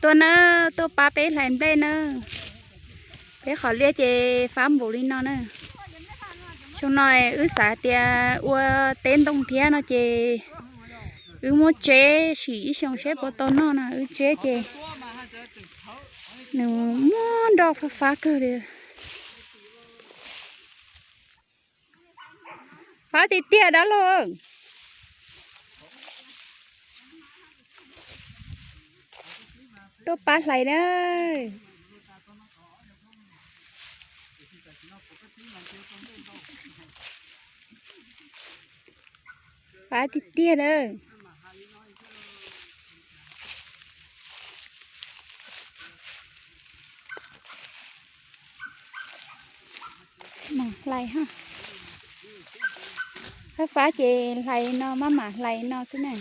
Tuaj na, tuaj pab peb hlais nplej na. Peb qhov liaj ces fab npaum li no na. Xyoo no wb xav tias ua teb ntoo thiab no ces wb muab tseb sim ib xyoos seb puas tau noj no, wb tseb ces nws muab nroj fab fab kawg li. Fab tiag tiag dab laug. Tuaj pab hlais na. Fab tiag tiag na. Mam hlais ha. Fab fab ces hlais no, maj mam hlais no xwb na.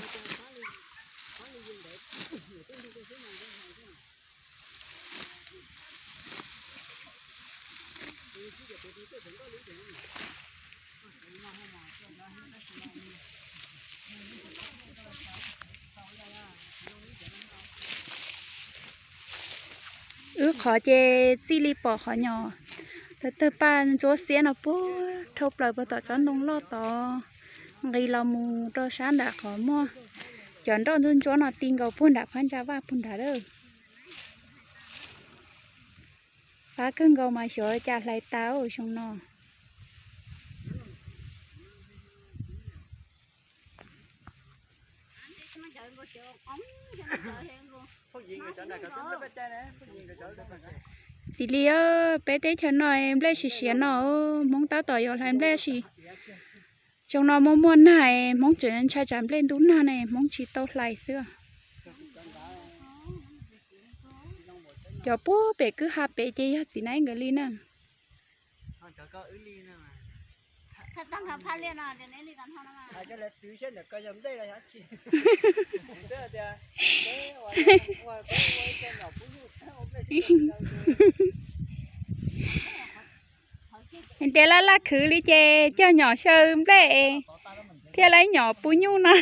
Wb qhov ces txij li pom qhov nyom tawg tawg paj ntsuab xiab no puag dhau plaws puag tom tsob ntoo loj tod, nqis los mus rau sab nram qhov muaj cov nroj ntsuab ntsuab no ti nkaus puag nram phab ntsa vaj puag nrad lawm. Fab kawg nkaus mas xyov cas hlais tas xyoo no. Txiv Lis, peb teb chaws no nplej siav siav no, Hmoob tab tom yuav hlais nplej tab sis xyoo no muaj muaj nag, Hmoob tseem ntshai tsam nplej ntub nag ne, Hmoob tsis tau hlais xwb. Cov puag pem kwj ha pem ces yog Txiv Naib nkawd li na. Tias laj laj khwv li ces cog nyom xyaw nplej thiaj li nyom pub nyuj no.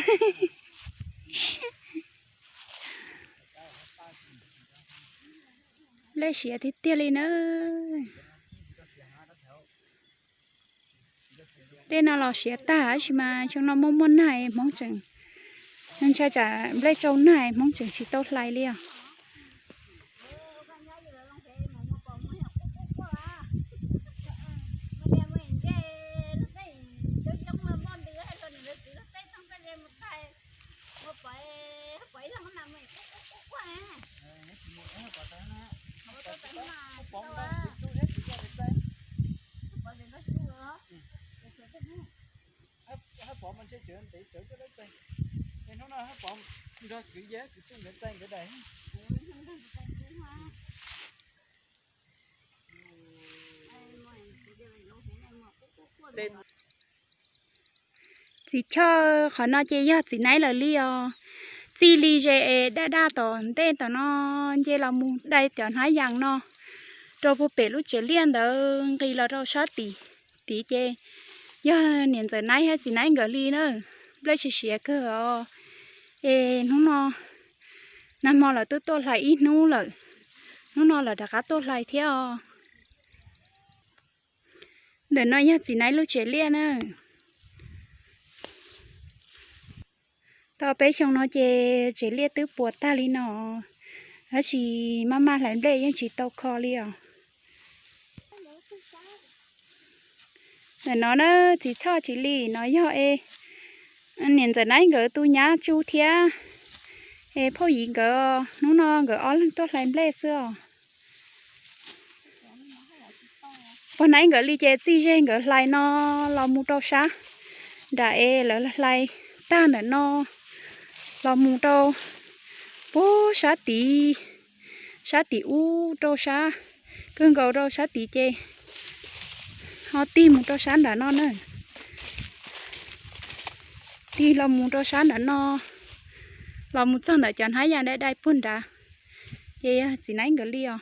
Nplej siav tiag tiag li na. Tej no los siav tag tab sis mas xyoo no muaj muaj nag Hmoob tseem, ntshai tsam nplej tsau nag Hmoob tseem tsis tau hlais li os. Hab Pov mas ntshe cov ntev cov coj dab tsi. Hnub no Hab Pov nrog kwv yawg kwv tij nkawd txais nkawd daim. Txiv Choj, qhov no ces yog Txiv Naib lawv li os. Txij li ze es daj daj tom ntej tom no nce los mus dai cov hnab yas no rau puag pem lub tsev liaj ntawd nqis los rau sab tid. Tid ces yog niam ntxawm Naib thiab txiv Naib nkawd li na. Nplej siav siav kawg os. Es hnub no, nag hmo lawv twb tuaj hlais ib hnub lawm, hnub no lawv rov qab tuaj hlais thiab os. Ntawm no yog txiv Naib lub tsev liaj na. Tau peb xyoo no ces tsev liaj twb puas tag li no, tab sis maj maj hlais nplej yeej tsis tau kho li os. Ntawm no na, txiv Txhoj txiv Lis no yog es niam ntxawm Naib nkawd tus nyab Tsu thiab es phauj Yiv nkawd, hnub no nkawd ob leeg tuaj hlais nplej xwb os. Pog Naib nkawd li ces txij ze nkawd hlais no los mus rau sab nram es lawv hlais tag ntawm no los mus rau puag sab tid, sab tid ub rau sab, kawg nkaus rau sab tid ces ho tig mus rau sab nram no na. Tig los mus rau sab nram no, los mus txog ntawm cov hnab yas dai dai puag nrad, ces yog txiv Naib nkawd li os.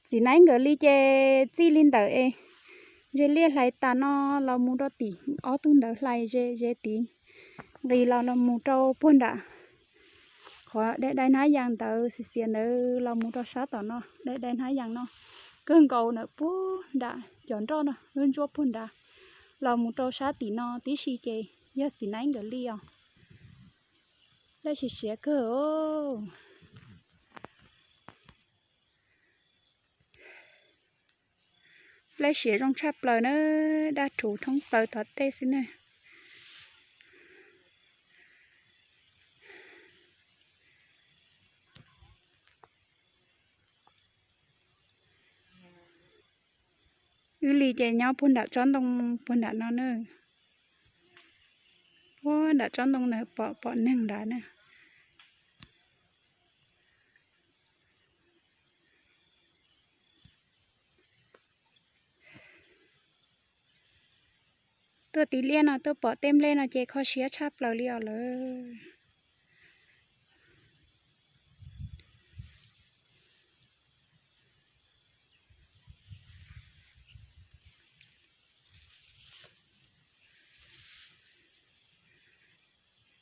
Txiv Naib nkawd li ces txij li ntawd es Ze liaj hlais tas no los mus rau tim ob tug ntawd hlais ze ze tid, nqis los los mus rau puag nram qhov dai dai hnab yas ntawd, xiav xiav ntawd los mus rau sab tom no dai dai hnab yas no, kawg nkaus ntawm puag nram cov nroj no ntsuab puag nrad, los mus rau sab tim no tib si ces yog txiv naib nkawd li os. Lej siav siav kawg. Lej siav zoo tshaj plaws na, daj rhuv thoob plaws tom tej xwb na. Wb li ces nyob puag nram tsob ntoo puag nram no na. Puag nram tsob ntoo ntawd pom pom neeg nrad na. Tuaj tiv liaj no tuaj pom tej nplej no ces kho siab tshaj plaws li os lawm.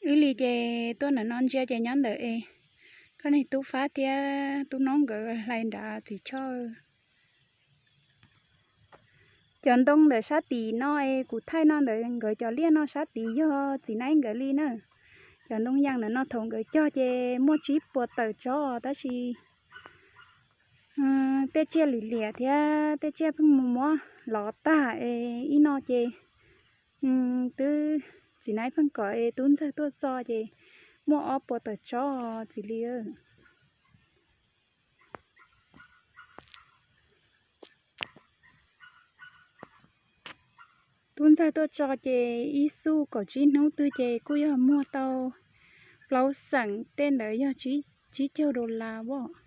Wb li ces tuaj ntawm no ntsia ces nyob ntawm es koj niag tub Fab thiab tub Noob nkawd hlais nrad txiv choj. Cov ntoo ntawm sab tim no es kuv thaij no ntawd nkawd cov liaj no sab tid yog txiv naib nkawd li na. Cov ntoo yas ntawm no thaum nkawd cog ces muaj tsib puas tawm tsob tab sis tej tsiaj lim liam thiab tej tsiaj pheej mus muab lov tag es ib no ces twb txiv naib pheej kom es tub ntxawg tuaj txo ces muaj ob puas tawm tsob txiv li. Tub ntxawg tuaj tso ces ib xuj kaum tsib hnub twg ces kuj yog muag tau plaub xeem, tej ntawd yog tsib caug dollar as.